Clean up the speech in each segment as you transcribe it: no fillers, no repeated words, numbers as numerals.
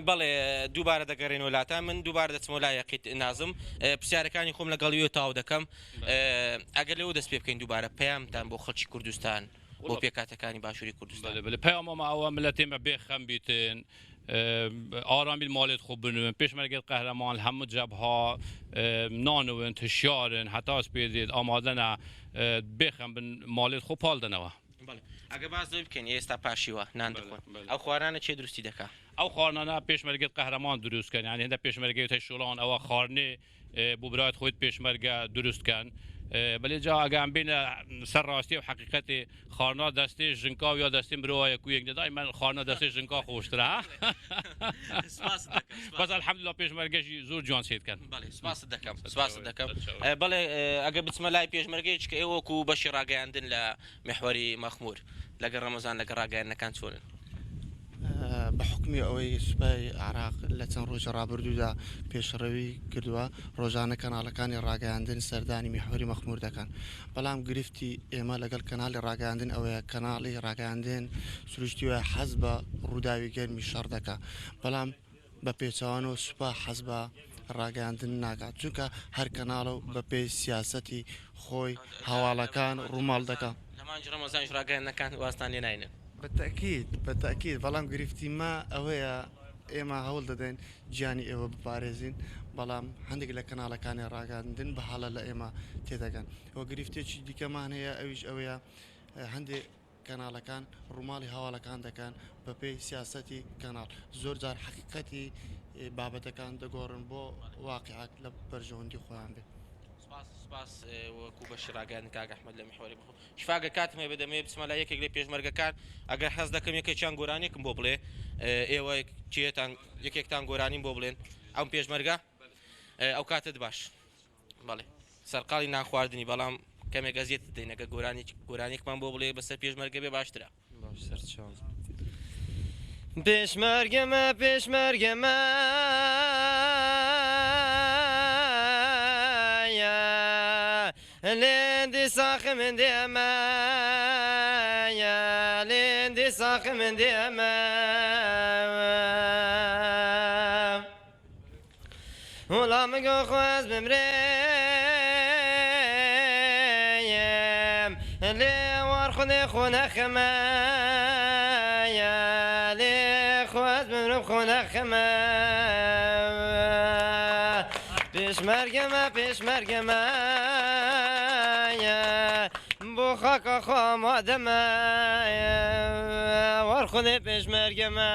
بەڵێ دووبارە دەگەڕێنەوە لاتان من دووبارە دەچمەوە لای یەقیت نازم پرسیارەکانی خۆم لەگەڵ وێ تاو دەکەم ئەگەر لەوە دەست پێ بکەین دووبارە پەیامتان بۆ خەڵکی کوردستان بۆ پێکاتەکانی باشووری کوردستان بەێ پەیامەمە ئەوە ملەتێمە بێ خەم بیتن ئارامی ماڵێت خۆ بنوێن پێشمەرگەت قەهرەمان هەموو جەبها نانوێن هشیارن هەتا پێدێت ئامادەنە بێخەم بن ماڵێت خۆ پاڵ دەنەوە. بەڵێ ئەگەر باس لەوەی بکەین ئێستا پاشیوە نان دەخۆن ئەو خواردنانە کێ دروستی دەکا؟ ئەو خواردنانە پێشمەرگەت قەهرەمان دروست کەن یانی هەندە پێشمەرگەی تەی شۆڵان ئەوە خواردنێ بۆ برایت خۆیت پێشمەرگە دروست کەن بەلێ جا ئەگە ئەم بێنە سەر ڕاستی و حەقیقەتێ خواردنا دەستێ ژنکا و یا دەستێ مرۆوە یەک و یەک نیە دایمەن خواردنا دەستێ ژنکا خۆشترە سپاست دەکەم سپاست بەس الحمدللە پێشمەرگەشی زۆر جوان چێت کەن. بەڵێ سپاست دەکەم سپاست دەکەم بەڵێ ئەگەر بچمە لای پێشمەرگەیەکی کە ئێوە وەکوو بەشی ڕاگەیاندن لە میحوەری مەخموور لەگەڵ ڕەمەزان لەگەڵ ڕاگەیاندنەکان چۆنن؟ بە حوکمی ئەوەی سوپای عێراق لە چەند ڕۆژی ڕابردوودا پێشڕەوی کردووە، ڕۆژانە کەناڵەکانی ڕاگەیاندن سەردانی میحوەری مەخموور دەکەن، بەڵام گرفتی ئێمە لەگەڵ کەناڵی ڕاگەیاندن ئەوەیە کەناڵی ڕاگەیاندن سروشتی وایە حەز بە ڕووداوی گەرمی شەڕ دەکا، بەڵام بە پێچەوانەوە سوپا حەز بە ڕاگەیاندن ناکات، چونکە هەر کەناڵە و بەپێی سیاسەتی خۆی هەواڵەکان ڕووماڵ دەکا. لە مانگی ڕەمەزانیش ڕاگەیاندنەکان وازتان لێ ناینن؟ بە تەئکید، بە تەئکید، بەڵام گرفتی مە ئەوەیە ئێمە هەوڵ دەدەین گیانی ئێوە بپارێزین، بەڵام هەندێک لە کەناڵەکانی ڕاگەیاندن بە هەڵە لە ئێمە تێدەگەن و گرفتێکی دیکەمان هەیە ئەویش ئەوەیە هەندێک کەناڵەکان ڕووماڵی هەواڵەکان دەکەن بەپێی سیاسەتی کەناڵ، زۆر جار حەقیقەتی بابەتەکان دەگۆڕن بۆ واقیعەک لە بەرژەوەندی خۆیان بێت. سپاس سپاس وەکو بەشی ڕاگەیاندن کاک ئەحمەد لە میحوەری بخۆ شفا گەر کاتم هەیە دەمەوێت بچمە لای یەکێک لە پێشمەرگەکان ئەگەر حەز دەکەم یەکێکیان گۆرانیەکم بۆ بڵێ ئێوە کێتان یەکێکتان گۆرانیم بۆ بڵێن ئەم پێشمەرگە ئەو کاتت باش بەڵێ سەرقاڵی نان خواردنی بەڵام کەمێک ئەزیەتت دەین ئەگەر گۆرانی گۆرانیەکمان بۆ بڵێ بەسەر پێشمەرگە بێ باشترە. باش سەرچاوم. پێشمەرگەمە پێشمەرگەمە لێندی ساخم دێمە لێندی ساخم دێمە وڵا مگۆ خواز بمرێم لێ وار خودێ خۆ نەخەمە لێ خواز بمرم خۆ نەخەمە پێشمەرگەمە پێشمەرگەمە بۆ خاکە خۆ ئامادەمە وار خودێ پێشمەرگەمە.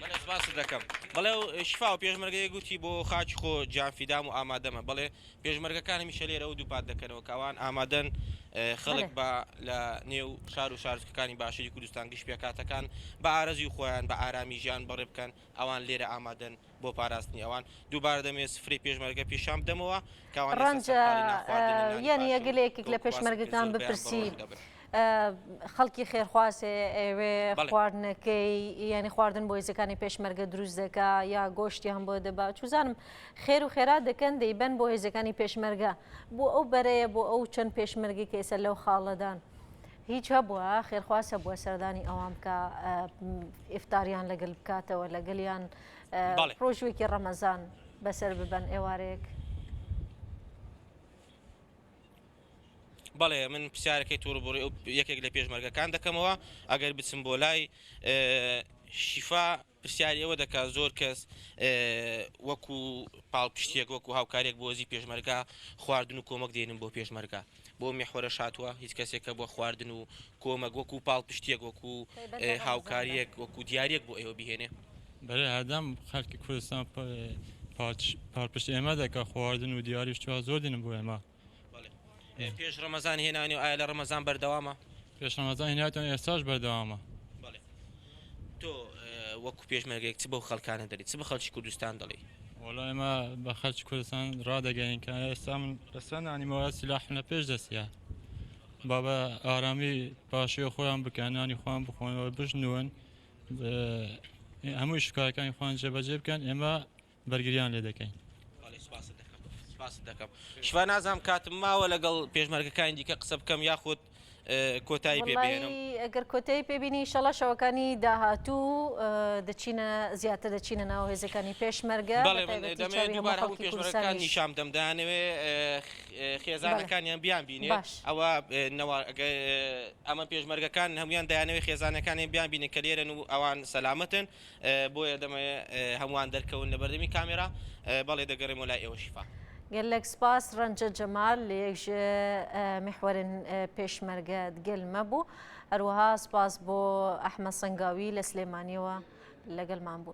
بەڵێ سپاست دەکەم بەڵێ شفا و پێشمەرگەیە گوتی بۆ خاکی خۆ گیانفیدام و ئامادەمە بەڵێ پێشمەرگەکان هەمیشە لێرەوە دووپات دەکەنەوە کە ئەوان ئامادەن خەڵک بە لە نێو شار و شارۆچکەکانی باشووری کوردستان گشت پێکهاتەکان بە ئارەزوی خۆیان بە ئارامی ژیان بەڕێ بکەن ئەوان لێرە ئامادەن بۆ پاراستنی ئەوان دووبارە دەمەوێت سفرەی پێشمەرگە پیشان بدەمەوە کە ئەوان ئێستا ڕەنجە سەرقاڵی نان خواردنن نانی یانی باشە ئەگەر و لە یەکێک لە وەکو باسم کرد پێشمەرگەکان زۆربەیان بە بپرسی ڕۆژوو دەبن. خەڵکی خێرخواز هەیە ئەیەوێ بەڵێ. خواردنەکەی یانی خواردن بۆ هێزەکانی پێشمەرگە دروست دەکا یا گۆشتیان بۆ دەبا چوزانم خێر و خێرات دەکەن دەیبەن بۆ هێزەکانی پێشمەرگە بۆ ئەو بەرەیە بۆ ئەو چەند پێشمەرگەی کە ئێستا لەو خاڵەدان هیچ هەبووە خێرخواز هەبووە سەردانی ئەوان بکە ئیفتاریان لەگەل بکاتەوە لەگەلیان بەڵێ. ڕۆژوێکی ڕەمەزان بەسەر ببەن ئێوارەیەک. بەڵێ من پرسیارەکەی تۆ ڕووبەڕووی ئەو یەکێک لە پێشمەرگەکان دەکەمەوە ئەگەر بچم بۆ لای شیفا پرسیاری ئەوە دەکات زۆر کەس وەکو پاڵپشتێک وەکو هاوکارێک بۆ هێزی پێشمەرگە خواردن و کۆمەک دێنن بۆ پێشمەرگە بۆ میحوەرەش هاتووە هیچ کەسێکە بۆ خواردن و کۆمەک وەکو پاڵپشتێک وەکو هاوکاریەک وەکو دیارێک بۆ ئێوە بهێنێ؟ بەرێ هەردەم خەلکی کوردستان پاڵپشتی ئێمە دەکا خواردن و دیاریش توا زۆر دێنن بۆ ئێمە. پێش ڕەمەزان هێنانی و ئایا لە ڕەمەزان بەردەوامە؟ پێش ڕەمەزان هێنایتان ئێستاش بەردەوامە. بەڵێ تۆ وەکو پێشمەرگەیەک چ بەو خەڵکانە دەڵێی چ بە خەڵکی کوردستان دەڵێی؟ وەڵا ئێمە بە خەلکی کوردستان ڕادەگەین کە ئێستا من ئێستا نانیمەوە سیلاحم لە پێش دەستیە با بە ئارامی پاشێو خۆیان بکەن نانی خۆیان بخۆنەوە بژنون هەموو شکارەکانی خۆیان جێبەجێ بکەن ئێمە بەرگریان لێ دەکەین. بەڵێ سوپاست دەکەم سوپاست دەکەم. شفا نازانم کاتم ماوە لەگەڵ پێشمەرگەکانی دیکە قسە بکەم یاخود. کۆتایی پێ بهێنم. وەڵایی ئەگەر کۆتایی پێ بینی ئیشەڵا شەوەکانی داهاتوو دەچینە زیاتر دەچینە ناو هێزەکانی پێشمەرگە بە بەڵێ من تایبەتی دەمەوێت چاوی هەموو دووبارە هەموو خەڵکی پێشمەرگەکان کوردستانیش. نیشان بدەم دەیانەوێ بەڵێ خێزانەکانیان بیان بینێت باش. ئەوە نەوە ئەمە پێشمەرگەکان هەمویان دەیانەوێت خێزانەکانیان بیان بینن کە لێرەن و ئەوان سەلامەتن بۆیە دەمەوێت هەمووان دەرکەون لە بەردەمی کامێرا بەڵێ دەگەڕێمەوە لای ئێوە شیفا. گەلەک سپاس ڕەنجە جەمال لە یەک ژ میحوەرن پێشمەرگە دگەل مە بوو هەروەها سپاس بۆ ئەحمەد سەنگاوی لە سلێمانیەوە لەگەلمان بوون.